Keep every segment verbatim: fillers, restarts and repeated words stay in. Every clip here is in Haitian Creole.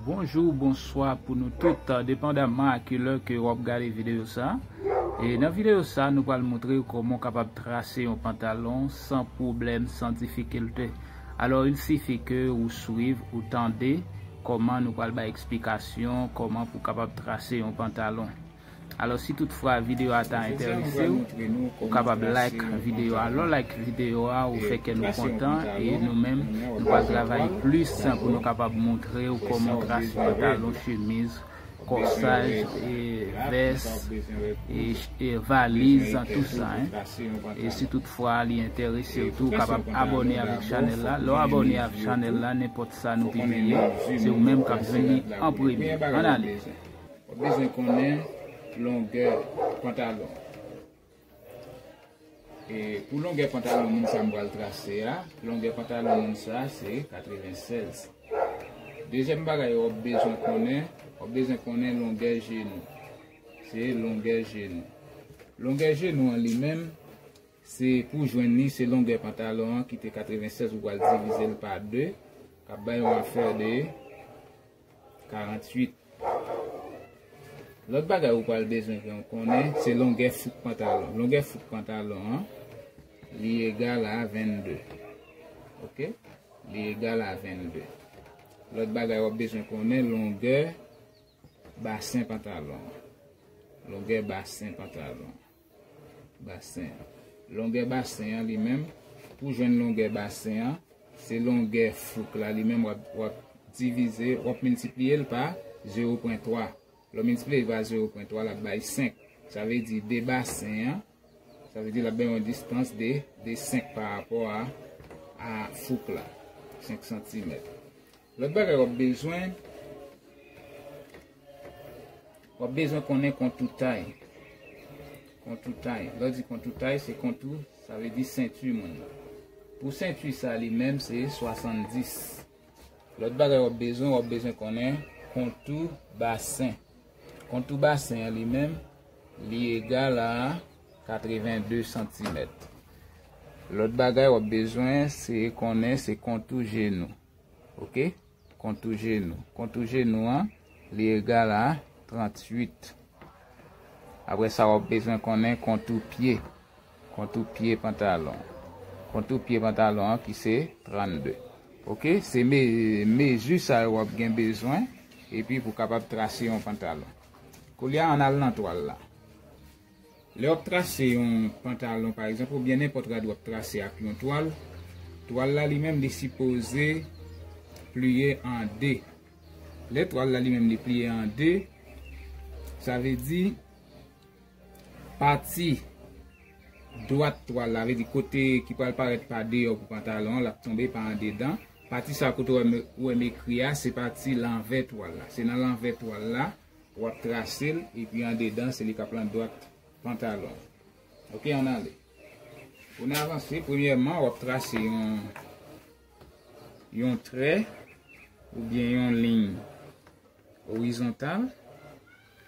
Bonjou, bonswa pou nou tout, depandaman a kilè ke w ap gade videyo sa. E nan videyo sa, nou pral montre w kòman w kapab trase yon pantalon san pwoblèm, san difikilte. Alò, il sifi ke ou swiv, ou tande kòman nou pral bay eksplikasyon, kòman pou w kapab trase yon pantalon. Alò, si toutfwa videyo a ta enterese w, ou kapab like videyo a. Lè w like videyo a, ou fè kè nou kontan e nou menm, nou pral travay plis pou nou kapab montre w kòman w trase pantalon, chemiz, kòsaj, e vès, e, e valiz, tou sa, en. E si toutfwa li enterese w tou, ou kapab abòne avèk chanèl la. Lè w abòne avèk chanèl la, nenpòt sa nou pibliye, se ou menm k ap jwenn li an premye. Ann ale. W ap bezwen konnen longè pantalon. E pou longè pantalon moun sa m pral trase a, longè pantalon moun sa se katrevensèz. Dezyèm bagay w ap bezwen konnen, w ap bezwen konnen longè jenou. Se longè jenou. Longè jenou an li menm, se pou jwenn li, se longè pantalon an ki te katrevensèz, ou pral divize l pa de, k ap bay yon afè de karanntuit. Lòt bagay ou pral bezwen konnen, se longè fouk pantalon. Longè fouk pantalon an, li egal a vennde. Oke? Li egal a vennde. Lòt bagay w ap bezwen konnen, longè basen pantalon an. Longè basen pantalon an. Basen an. Longè basen an li menm, pou jwenn longè basen an, se longè fouk la li menm, w ap, w ap divize, w ap miltipliye l pa zewo pwen twa. Lè w miltipliye l pa zewo pwen twa, l ap bay senk. Sa vle di de basen an, sa vle di l ap bay yon distans de, de senk pa rapò a, a fouk la, senk santimèt. Lòt bagay w ap bezwen, w ap bezwen konnen kontou tay. Kontou tay. Lè w di kontou tay, se kontou, sa vle di senti moun nan. Pou senti sa li menm, se swasanndis. Lòt bagay w ap bezwen, w ap bezwen konnen kontou basen. Kontou basen an li menm, li egal a katreven de santimèt. Lòt bagay w ap bezwen, se konnen se kontou jenou. Oke? Kontou jenou. Kontou jenou an, li egal a tranntuit. Apre sa, w ap bezwen konnen kontou pye. Kontou pye pantalon. Kontou pye pantalon an ki se trannde. Oke? Se me-, mezi sa yo w ap gen bezwen, epi pou kapab trase yon pantalon. Koulye a, ann al nan twal la. Lè w ap trase yon pantalon, pa egzanp, oubyen nenpòt rad w ap trase ak yon twal, twal la li menm li sipoze pliye an de. Lè twal la li menm li pliye an de, sa vle di pati dwat twal la, vle di kote ki pral parèt pa deyò pou pantalon an, l ap tonbe pa andedan. Pati sa kote w wè m, w wè m ekri a, se pati lanvè twal la. Se nan lanvè twal la, w ap trase l, epi andedan, se li k ap lan dwat pantalon. Oke, ann ale. Pou n avanse, premyèman, w ap trase yon, yon trè oubyen yon liy orizontal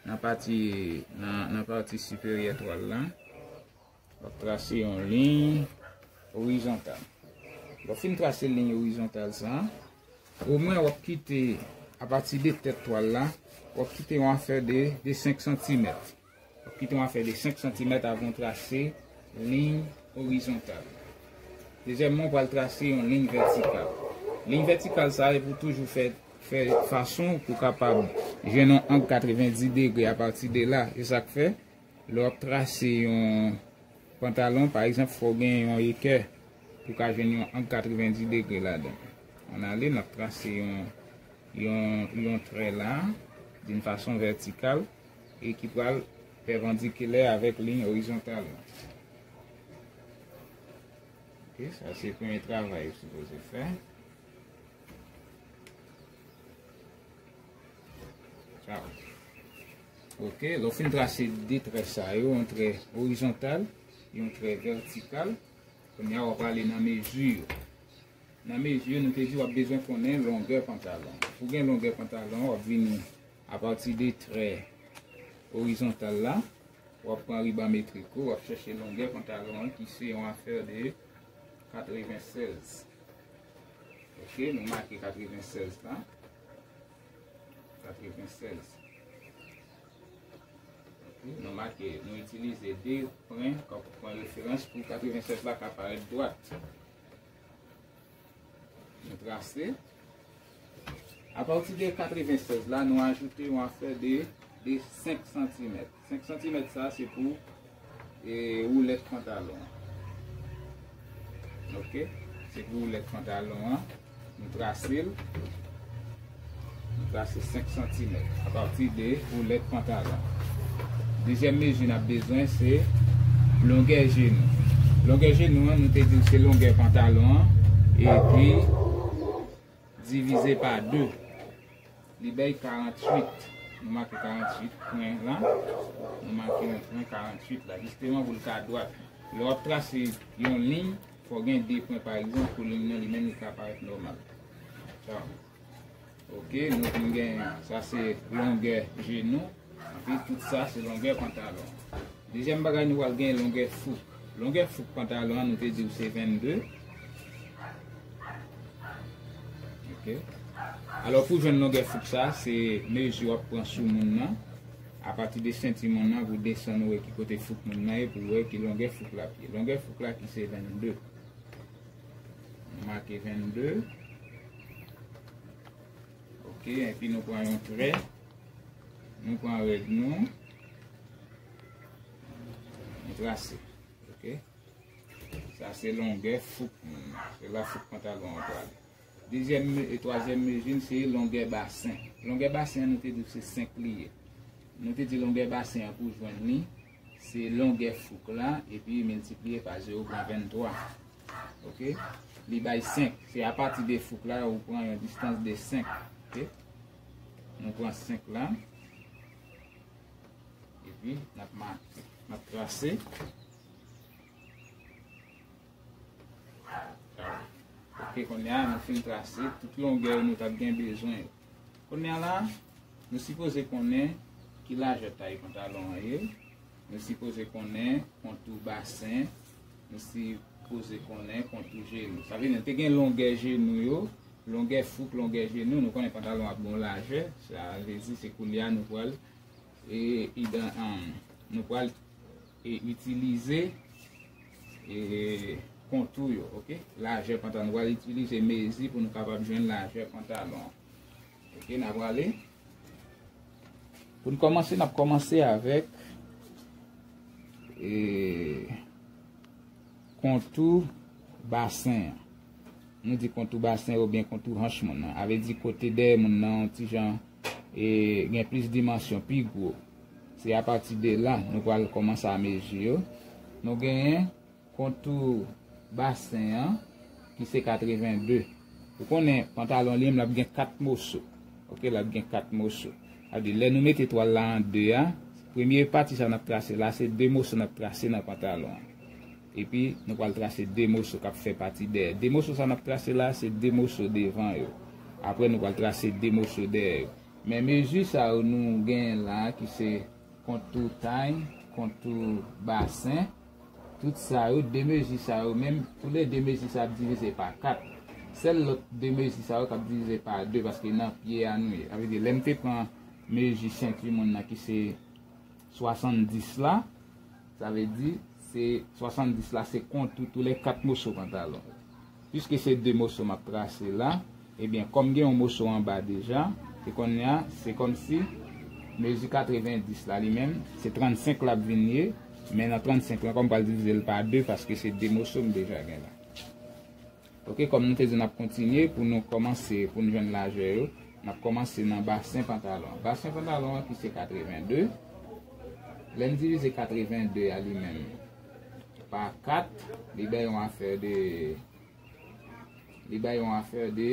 nan pati, nan, nan pati siperyè twal la. W ap trase yon liy orizontal. Lè w fin trase liy orizontal sa, omwen w ap kite, apati de tèt twal la, w ap kite yon afè de, de senk santimèt. W ap kite yon afè de senk santimèt avan w trase liy orizontal. Dezyèmman, w pral trase yon liy vètikal. Liy vètikal sa a, e pou toujou fè, fè fason pou w kapab jwenn yon ang katrevendis degre apati de la. E sa k fè, lè w ap trase yon pantalon, pa egzanp, fò w gen yon ekè pou w ka jwenn yon ang katrevendis degre ladan. Ann ale, n ap trase yon, yon, yon trè la, d'une façon verticale, e ki pral pèpandikilè avèk liy orizontal la. Oke, sa se premye travay ou sipoze fè. Sa. Oke, lè w fin trase de trè sa yo, yon trè orizontal, yon trè vètikal, kounye a w ap ale nan mezi yo. Nan mezi yo, nou te di w ap bezwen konnen longè pantalon. Pou gen longè pantalon, w ap vini apati de trè orizontal la, w ap pran riban metrik ou, w ap chèche longè pantalon an ki se yon afè de katrevensèz. Oke, nou make katrevensèz la. katrevensèz. Nou make, nou itilize de pwen kòm pwen referans pou katrevensèz la ka parèt dwat. Nou trase. Apati de katrevensèz la, nou ajoute yon afè de, de senk santimèt. Senk santimèt sa, se pou, e, woulèt pantalon an. Ok? Se pou woulèt pantalon an. Nou trase l. Nou trase senk santimèt apati de woulèt pantalon. Dezyèm mezi n ap bezwen se longè jenou. Longè jenou an, nou te di se longè pantalon an, epi divize pa de. Li bay karanntuit. Nou make karanntuit pwen la. Nou make yon pwen karanntuit la, jisteman pou l ka dwat. Lè w ap trase yon liy, fò w gen de pwen, pa egzanp, pou liy nan li menm li ka parèt nòmal. Sa. Ok, nou vin gen, sa se longè jenou, epi tout sa se longè pantalon. Dezyèm bagay, nou pral gen longè fouk. Longè fouk pantalon an, nou te di w se vennde. Ok. Alò, pou jwenn longè fouk sa, se mezi w ap pran sou moun nan. Apati de senti moun nan, pou desann, ou wè ki kote fouk moun nan ye, pou wè ki longè fouk la ap ye. Longè fouk la ki se vennde. Nou make vennde. Ok, epi nou pran yon trè. Nou pran règ nou. Nou trase. Ok. Sa se longè fouk moun nan. Se la fouk pantalon an prale. Dezyèm me-, e twazyèm mezi n se longè basen. Longè basen an, nou te di se senk li ye. Nou te di longè basen an, pou jwenn li, se longè fouk la, epi miltipliye pa zewo pwen venntwa. Ok? Li bay senk. Se apati de fouk la, ou pran yon distans de senk. Ok? Nou pran senk la. Epi, n ap make, n ap trase. Ok, kounye a, nou fin trase tout longè yo nou t ap gen bezwen yo. Kounye a la, nou sipoze konnen ki lajè tay pantalon an ye. Nou sipoze konnen kontou basen. Nou sipoze konnen kontou jenou. Sa vle di, nou te gen longè jenou yo, longè fouk, longè jenou. Nou konnen pantalon ap gen yon lajè. Sa vle di, se kounye a nou pral, e, idan-, um, nou pral, e, itilize, e, kontou yo, ok? Lajè pantalon. Nou pral itilize mezi pou nou kapab jwenn lajè pantalon. Ok, n ap prale. Pou n kòmanse, n ap kòmanse avèk, e, kontou basen an. Nou di kontou basen oubyen kontou hanch moun nan. A vle di kote dèyè moun nan, yon ti jan, e, gen plis dimansyon, pi gwo. Se apati de la, nou pral kòmanse a mezi yo. Nou genyen kontou basen an, ki se katrevende. Ou konnen, pantalon li menm, l ap gen kat moso. Ok, l ap gen kat moso. Sa vle di, lè nou mete twal la an de a, premye pati sa n ap trase la, se de moso n ap trase nan pantalon an. Epi, nou pral trase de moso k ap fè pati dèyè. De moso sa n ap trase la, se de moso devan yo. Apre, nou pral trase de moso dèyè yo. Men mezi sa yo nou genyen la, ki se kontou tay, kontou basen, tout sa yo, de mezi sa yo menm, toulède mezi sa ap divize pa kat. Sèl lòt de mezi sa yo k ap divize pa de, paske nan pye a nou ye. Sa vle di, lè m te pran mezi senti moun nan ki se swasanndis la, sa vle di, se swasanndis la, se kontou toulède kat moso pantalon. Piske se de moso m ap trase la, ebyen, kòm gen yon moso anba deja, se kounye a, se kòmsi mezi katrevendis la, li menm, se trannsenk l ap vin ye, men nan trannsenk lan, kòm m pral divize l pa de, paske se de moso m deja gen la. Ok, kòm nou te di n ap kontinye, pou nou kòmanse, pou n jwenn lajè yo, n ap kòmanse nan basen pantalon an. Basen pantalon an ki se katrevende. Lè n divize katrevende a li menm pa kat, li bay yon afè de, li bay yon afè de,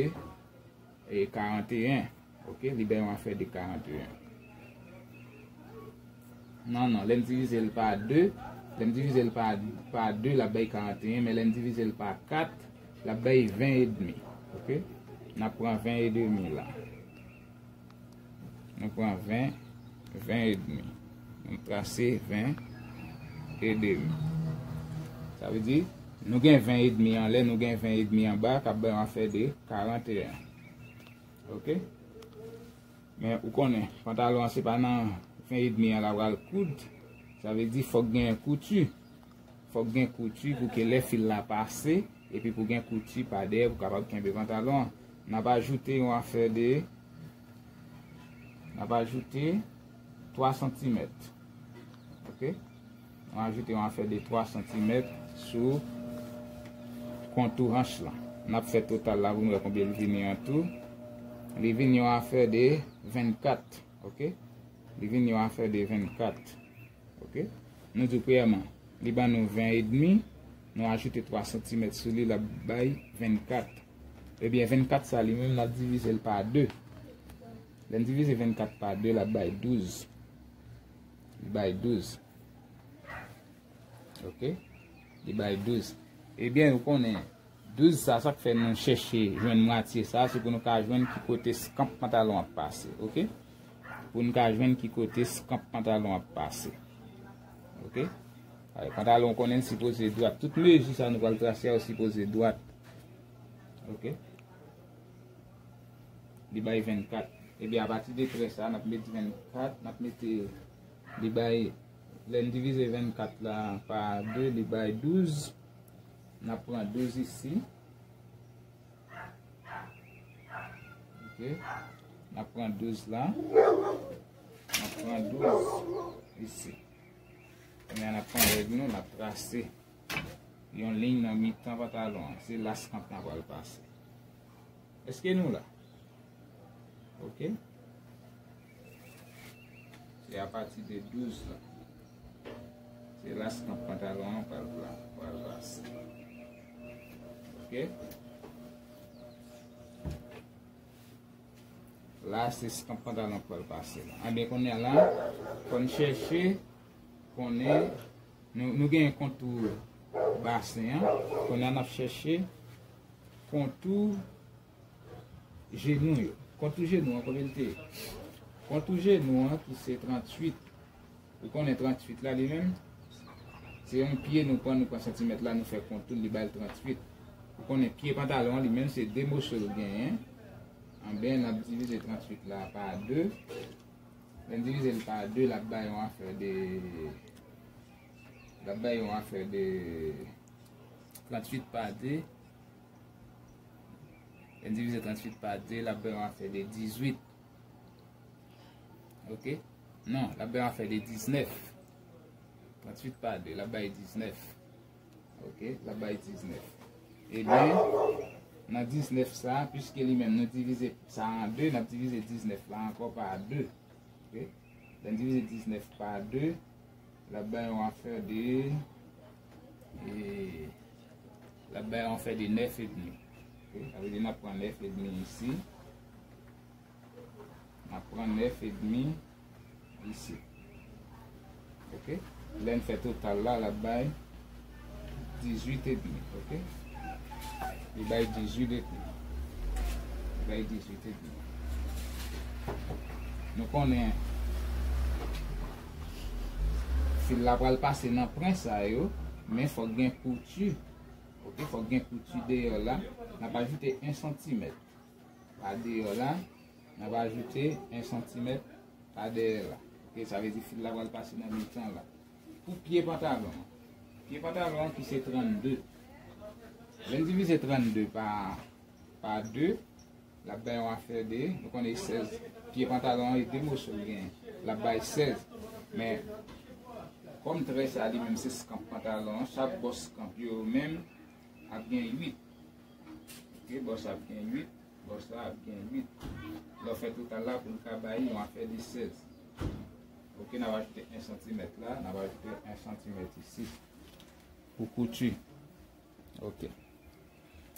e, karanteyen. Ok, li bay yon afè de karanteyen. Non, non, lè m divize l pa de, lè m divize l pa, pa de, l ap bay karanteyen, men lè m divize l pa kat, l ap bay ven edmi. Ok? N ap pran ven edmi la. Nou pran ven, ven edmi. Nou trase ven edmi. Sa vle di, nou gen ven edmi anlè, nou gen ven edmi anba, k ap bay yon afè de karanteyen. Ok? Men ou konnen, pantalon an se pa nan ven edmi an l ap pral koud. Sa vle di fòk gen kouti. Fòk gen kouti pou ke lè fil la pase, epi pou gen kouti pa dèyè pou kapab kenbe pantalon an. N ap ajoute yon afè de, n ap ajoute twa santimèt. Oke? Nou ajoute yon afè de twa santimèt sou kontou hanch lan. N ap fè total la pou n wè konbyen li vini an tou. Li vini yon afè de vennkat, oke? Li vini yon afè de vennkat, oke? Nou di premyèman, li ban nou ven edmi, nou ajoute twa santimèt sou li, l ap bay vennkat. Ebyen, vennkat sa li menm, n ap divize l pa de. Lè n divize vennkat pa de, l ap bay douz. Li bay douz. Oke? Li bay douz. Ebyen, ou konnen, douz sa, sa k fè nou chèche jwenn mwatye sa, se pou nou ka jwenn ki kote skanp pantalon ap pase. Oke? Pou nou ka jwenn ki kote skanp pantalon ap pase. Oke? Ay, pantalon, ou konnen, l sipoze dwat. Tout mezi sa nou pral trase a, yo sipoze dwat. Oke? Li bay vennkat. Ebyen, apati de trè sa, n ap met vennkat, n ap mete, li bay, lè n divize vennkat la pa de, li bay douz. N ap pran douz isi. Oke. N ap pran douz la. N ap pran douz isi. Kounye a n ap pran règ nou, n ap trase yon liy nan mitan pantalon an. Se la skanp lan pral pase. Èske nou la? Oke. Se apati de douz la. Se la skanp pantalon an pral, pral pase. Oke. La, se skanp pantalon k pral pase la. Anben, kounye a la, fò n chèche konnen, nou, nou genyen kontou basen an. Kounye a, n ap chèche kontou jenou yo. Kontou jenou an, konbyen l te ye? Kontou jenou an, ki se tranntuit. Ou konnen tranntuit la, li menm, se yon pye nou pran, nou pran santimèt la, nou fè kontou l, li bay l tranntuit. Ou konnen pye pantalon an, li menm, se de moso l genyen. Anben, n ap divize tranntuit la pa de. Lè n divize l pa de, l ap bay yon afè de, l ap bay yon afè de tranntuit pa de. Lè n divize tranntuit pa de, l ap bay yon afè de dizuit. Oke? Non, l ap bay yon afè de diznèf. Tranntuit pa de, l ap bay diznèf. Oke, l ap bay diznèf. Ebyen, nan diznèf sa, piske li menm, nou divize sa an de, n ap divize diznèf la ankò pa de. Oke? Lè n divize diznèf pa de, l ap bay yon afè de, e, l ap bay yon afè de nèf edmi. Oke? Sa vle di n ap pran nèf edmi isi. N ap pran nèf edmi isi. Oke? Lè n fè total la, l ap bay dizuit edmi. Oke? Li bay dizuit edmi. Li bay dizuit edmi. Nou konnen fil la pral pase nan pwen sa yo, men fòk gen kouti. Oke? Fòk gen kouti deyò la. N ap ajoute en santimèt pa deyò la. N ap ajoute en santimèt pa dèyè la. Oke, sa vle di fil la pral pase nan mitan la. Pou pye pantalon an. Pye pantalon an ki se trannde. Lè n divize trannde pa, pa de, l ap bay yon afè de, nou konnen sèz. Pye pantalon an, e de moso l genyen. L ap bay sèz. Men, kòm trè sa li menm se skanp pantalon an, chak bò skanp yo menm ap gen uit. Oke, bò sa ap gen uit. Bò sa ap gen uit. Lè w fè total la pou l ka bay yon afè de sèz. Oke, n ap ajoute en santimèt la, n ap ajoute en santimèt isi. Pou kouti. Oke.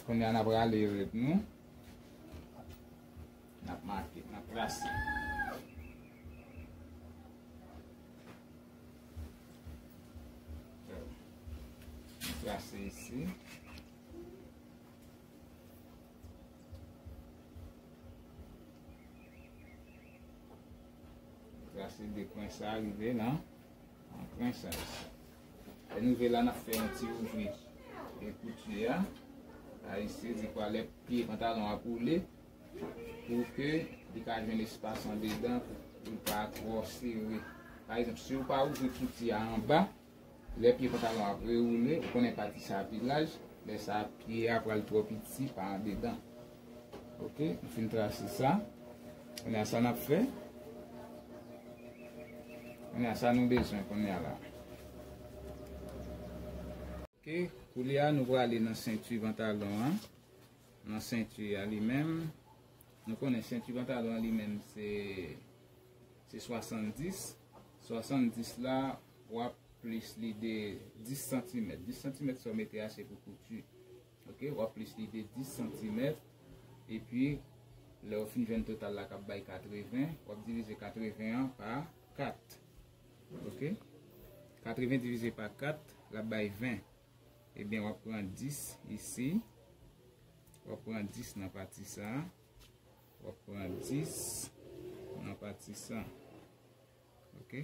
Kounye a n ap rale règ nou. N ap make, n ap trase. N ap trase isi. Trase de kwen sa rive nan, nan kwen sa isi. Lè nou rive la, n ap fè yon ti ouvri e kouti a. A isi, di kwa lè pye pantalon ap woule, pou ke Li ka jwenn espas andedan pou l pa twò sere. Pa egzanp, si w pa ouvri kouti a anba, lè pye pantalon ap rewoule, ou konnen pati sa pi laj, lè sa pye a pral twò piti pa andedan. Ok, nou fin trase sa. Kounye a sa n ap fè. Kounye a sa nou bezwen kounye a la. Ok, kounye a nou prale nan senti pantalon an. Nan senti a li menm, nou konnen senti pantalon an li menm se se swasanndis. Swasanndis la, w ap plis li de dis santimèt. Dis santimèt sa w mete a se pou kouti. Ok, w ap plis li de dis santimèt. Epi, lè w fin jwenn total la k ap bay katreven, w ap divize katreven an pa kat. Ok? Katreven divize pa kat, l ap bay ven. Ebyen, w ap pran dis isi. W ap pran dis nan pati sa. W ap pran dis nan pati sa. Ok?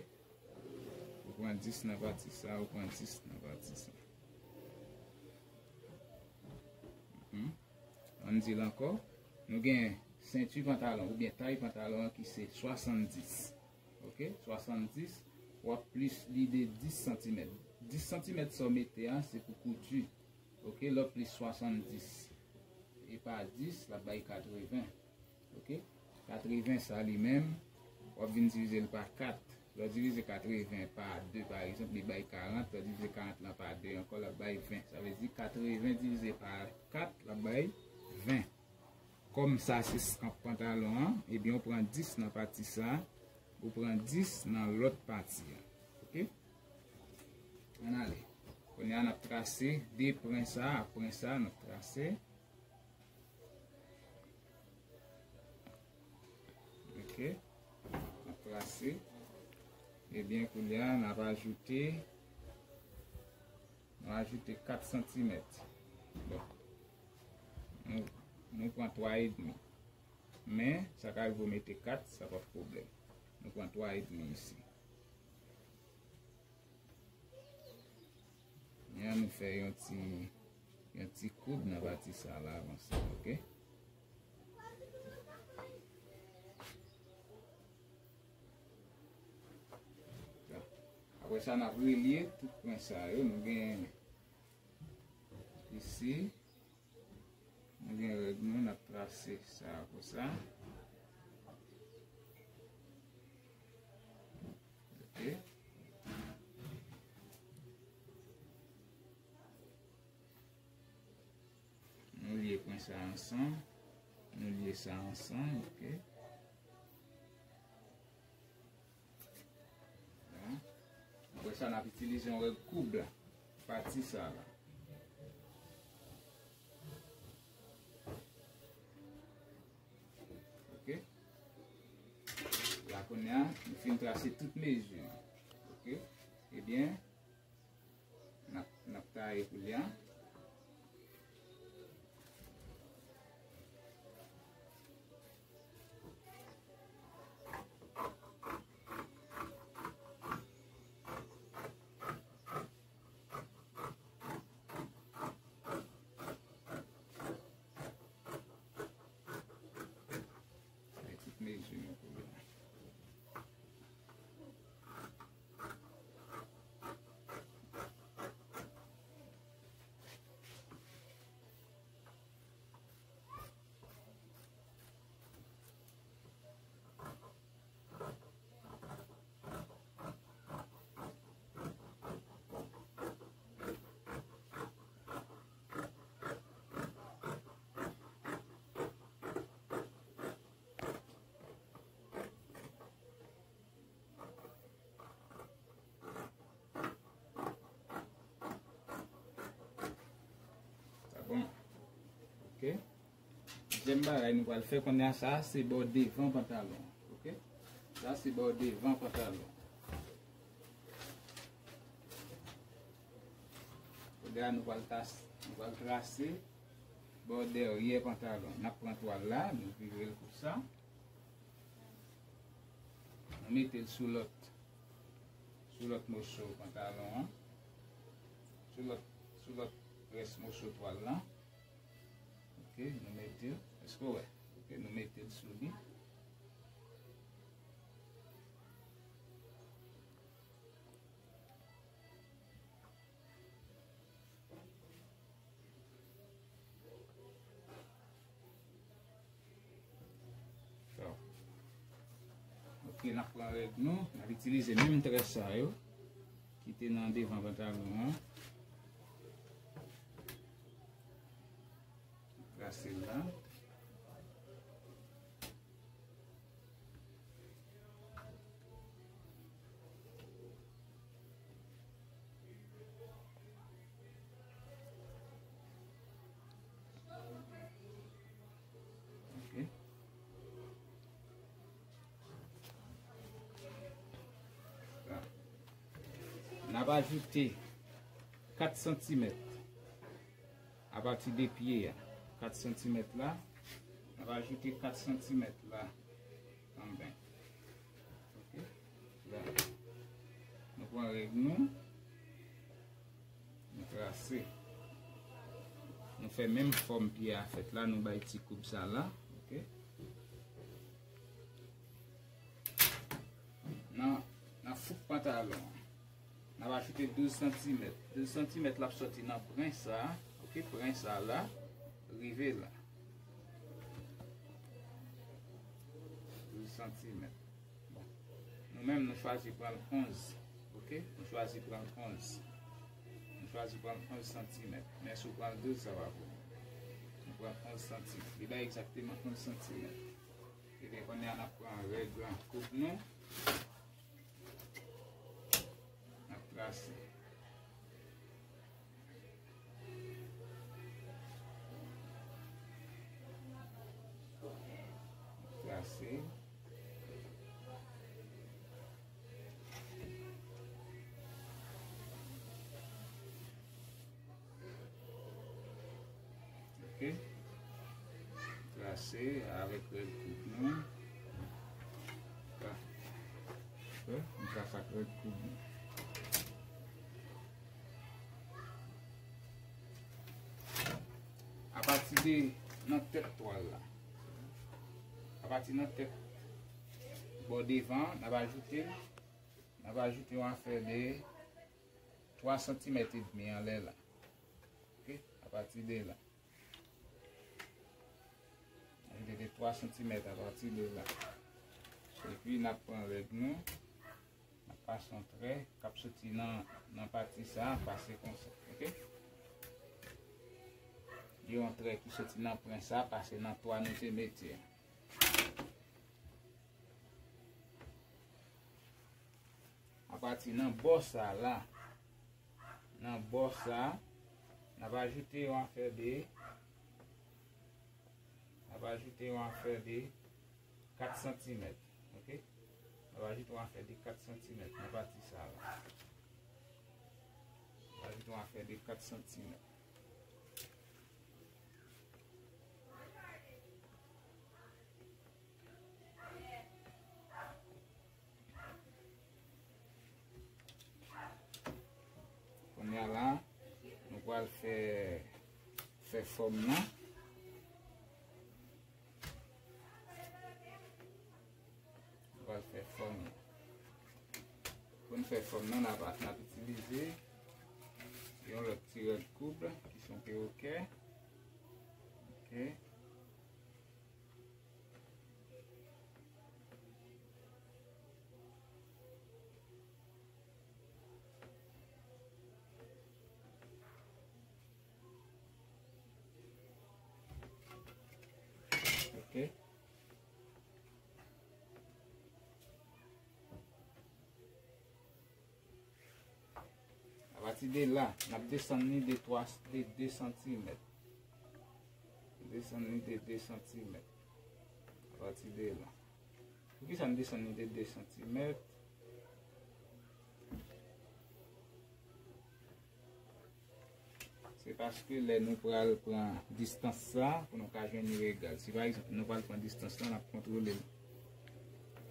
Ou pran dis nan pati sa, ou pran dis nan pati sa. Mhm. Ann di l ankò. Nou gen senti pantalon oubyen tay pantalon an ki se swasanndis. Ok? Swasanndis, w ap plis li de dis santimèt. Dis santimèt sa w mete a, se pou kouti. Ok? Lè w plis swasanndis e pa dis, l ap bay katreven. Ok? Katreven sa li menm, w ap vin divize l pa kat. Lè w divize katreven pa de, pa egzanp, li bay karant. Lè w divize karant lan pa de ankò, l ap bay ven. Sa vle di katreven divize pa kat, l ap bay ven. Kòm sa se skanp pantalon an, ebyen, ou pran dis nan pati sa, ou pran dis nan lòt pati a. Ok? Ann ale. Kounye a, n ap trase de pwen sa a, pwen sa a, n ap trase. Ok. N ap trase. Ebyen, kounye a, n ap ajoute, n ap ajoute kat santimèt. Bon. Nou, nou pran twa edmi. Men, sa ka rive w mete kat, sa pa pwoblèm. Nou pran twa edmi isi. Kounye a nou fè yon ti, yon ti koub nan pati sa la avanse, ok? Apre sa, n ap relye tout pwen sa yo. Nou gen isi, nou gen règ nou, n ap trase sa konsa. Ok. Nou lye pwen sa ansanm. Nou lye sa ansanm, ok. Bon. Apre sa, n ap itilize yon règ koub la. Pati sa la. Ok. La kounye a, nou fin trase tout mezi. Ok. Ebyen, n ap, n ap taye koulye a. Ay, tout mezi nou koulye a. Sa bon. Ok. Dezyèm bagay nou pral fè kounye a, sa a se bò devan pantalon. Ok. Sa a se bò devan pantalon. Kounye a nou pral tas-, nou pral trase bò dèyè pantalon. N ap pran twal la, nou vire l konsa. Nou mete l sou lòt, sou lòt moso pantalon an. Sou lòt, sou lòt rès moso twal lan. Ok, nou mete l. Èske w wè? Ok, nou mete l sou li. N ap pran règ nou, n ap itilize menm trè sa yo ki te nan devan pantalon an. Trase l la. Ok. N ap ajoute kat santimèt apati de pye a. Kat santimèt la, n ap ajoute kat santimèt la. Kanmenm. Ok. La. Nou pran règ nou. Nou trase. Nou fè menm fòm pye a fèt la, nou bay ti koub sa la. Ok. Nan, nan fouk pantalon an, n ap ajoute douz santimèt. Douz santimèt la ap sòti nan pwen sa, ok, pwen sa la, rive la. Douz santimèt. Bon. Nou menm, nou chwazi pran l onz. Ok? Nou chwazi pran l onz. Nou chwazi pran l onz santimèt. Men si w pran l douz, sa va bon. Nou pran onz santimèt. Li bay egzakteman onz santimèt. Ebyen, kounye a, n ap pran règ koub nou. N ap trase. Trase. Ok. Trase avèk règ koub nou. Tra-, ok, nou trase ak règ koub nou. Apati de nan tèt twal la. Apati nan tèt bò devan, n ap ajoute, n ap ajoute yon afè de twa santimèt edmi anlè la. Ok? Apati de la. Ajoute de twa santimèt apati de la. Epi n ap pran règ nou. N ap pase yon trè k ap soti nan, nan pati sa a, pase konsa. Ok? Gen yon trè ki soti nan pwen sa a, pase nan twa nou te mete a. Apati nan bò sa la, nan bò sa, n ap ajoute yon afè de, n ap ajoute yon afè de kat santimèt. Ok? N ap ajoute yon afè de kat santimèt nan pati sa la. N ap ajoute yon afè de kat santimèt. Kounye a la, nou pral fè, fè fòm nan. Nou pral fè fòm nan. Pou n fè fòm nan, n ap, n ap itilize yon lòt ti règ koub ki se yon pewokè. Ok. Ok. Apati de la, n ap desann li de twa, de de santimèt. Desann li de de santimèt. Apati de la. Poukisa n desann li de de santimèt? Se paske lè nou pral pran distans sa, pou nou ka jwenn li egal. Si pa egzanp, nou pral pran distans la, n ap kontwole l.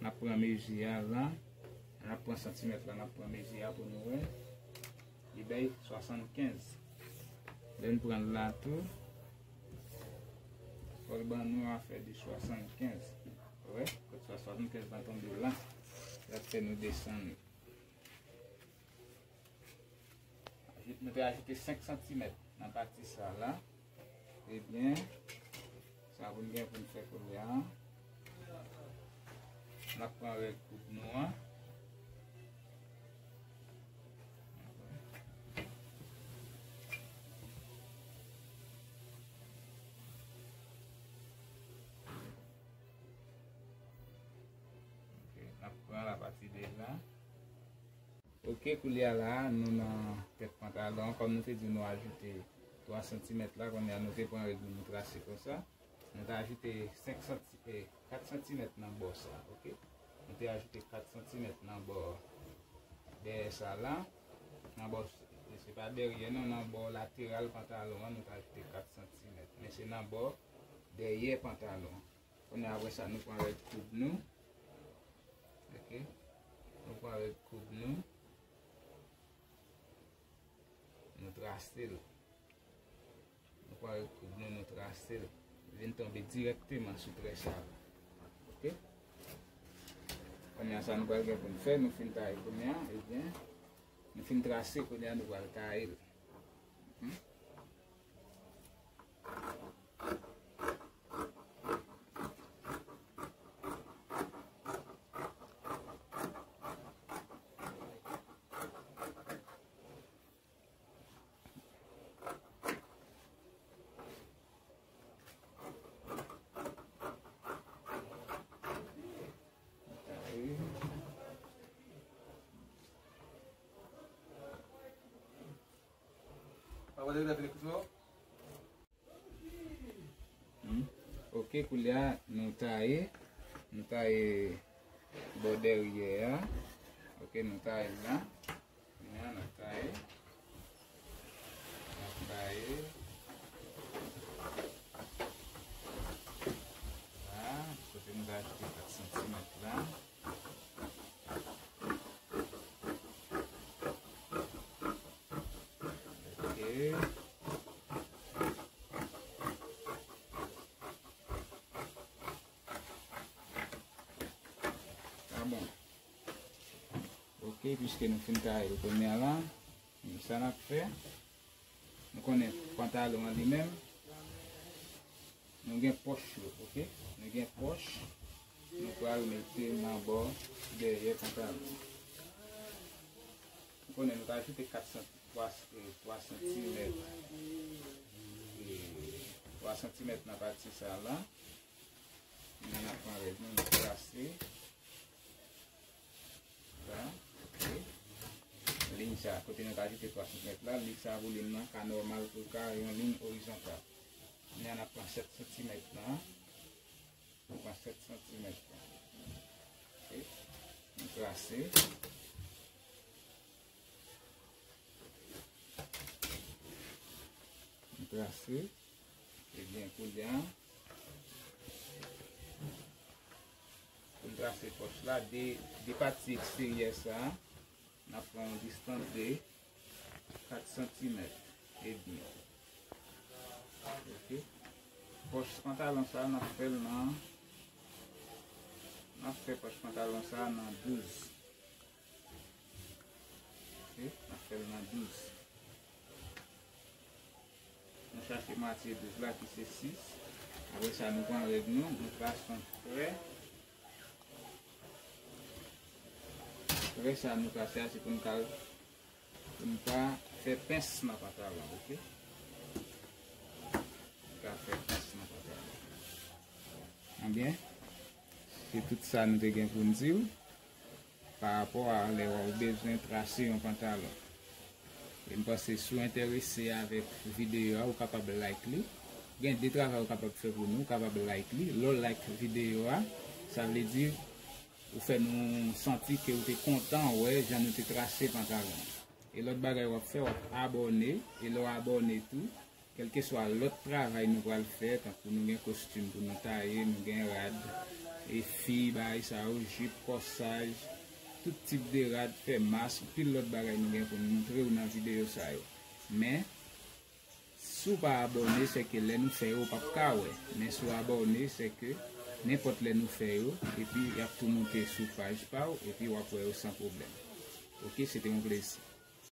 N ap pran mezi a la, n ap pran santimèt la, n ap pran mezi a pou nou wè. Li bay swasannkenz. Lè n pran l la tou, fò l ban nou afè de swasannkenz. Ou wè, kot sa swasannkenz la tonbe la, l ap fè nou desann. Nou te ajoute senk santimèt nan pati sa la. Ebyen, sa pou n gen pou n fè kounye a. N N ap pran règ koud nou an. Ok, n ap pran l apati de la. Ok, koulye a la, nou nan tèt pantalon an. Kòm nou te di nou ajoute twa santimèt la, kounye a nou te pran règ nou, nou trase konsa. Nou ta ajoute senk santi-, eh, kat santimèt nan bò sa, ok? Nou te ajoute kat santimèt nan bò dèyè sa la. Nan bò, se pa dèyè non, nan bò lateral pantalon an, nou ta ajoute kat santimèt. Men se nan bò dèyè pantalon an. Kounye a, apre sa, nou pran règ koud nou. Ok? Nou pran règ koud nou. Nou trase l. Nou pran règ koud nou, nou trase l. Vin tonbe dirèkteman sou trè sa la. Ok? Kounye a, sa nou pral gen pou n fè, nou fin taye kounye a, ebyen, nou fin trase kounye a, nou pral taye l. Mhm. Hmm. Ok, koulye a, nou taye. Nou taye bò dèyè a. Ok, nou taye l la. Kounye a, n ap taye. N ap taye. La, kote nou ta ajoute kat santimèt la. Ok. Sa bon. Ok, piske nou fin taye l kounye a la, men sa n ap fè, nou konnen pantalon an li menm, nou gen pòch yo, ok? Nou gen pòch, nou pral mete nan bò dèyè pantalon. Nou konnen nou ta ajoute kat santi-, twa, eh, twa santimèt. Eh, twa santimèt nan pati sa la. Kounye a n ap pran règ nou, nou trase. Sa, ok. Liy sa, kote nou ta ajoute twa santimèt la, liy sa, volim nan ka nòmal pou l ka yon liy orizontal. Kounye a n ap pran sèt santimèt la. Nou pran sèt santimèt la. Ok. Nou trase. Nou trase. Ebyen, koulye a, pou n trase pòch la, de, de pati eksteryè sa a, n ap pran yon distans de kat santimèt edmi. Ok. Pòch pantalon sa a, n ap fè l nan, n ap fè pòch pantalon sa a nan douz. Ok, n ap fè l nan douz. Nou chache mwatye douz la ki se sis. Apre sa, nou pran règ nou, nou trase yon trè. Trè sa nou trase a, se pou n ka, pou n ka fè pens nan pantalon, ok? N ka fè pens nan pantalon. Ebyen, se tout sa nou te gen pou n di w pa rapò a lè w bezwen trase yon pantalon. E m panse si w enterese avèk videyo a, ou kapab like li. Gen de travay ou kapab fè pou nou, ou kapab like li. Lè w like videyo a, sa vle di ou fè nou santi ke ou te kontan wè jan nou te trase pantalon an. E lòt bagay w ap fè, w ap abòne. E lè w abòne tou, kèlkeswa lòt travay nou pral fè, tankou nou gen kostim pou nou taye, nou gen rad, e fi, bagay sa yo, jip, kòsaj, tout tip de rad, fè mas, anpil lòt bagay nou gen pou nou montre w nan videyo sa yo. Men, si w pa abòne, se ke lè nou fè yo, w p ap ka wè. Men si w abòne, se ke nenpòt lè nou fè yo, epi y ap tou moute sou paj pa w, epi w ap wè yo san pwoblèm. Ok, se te yon plezi.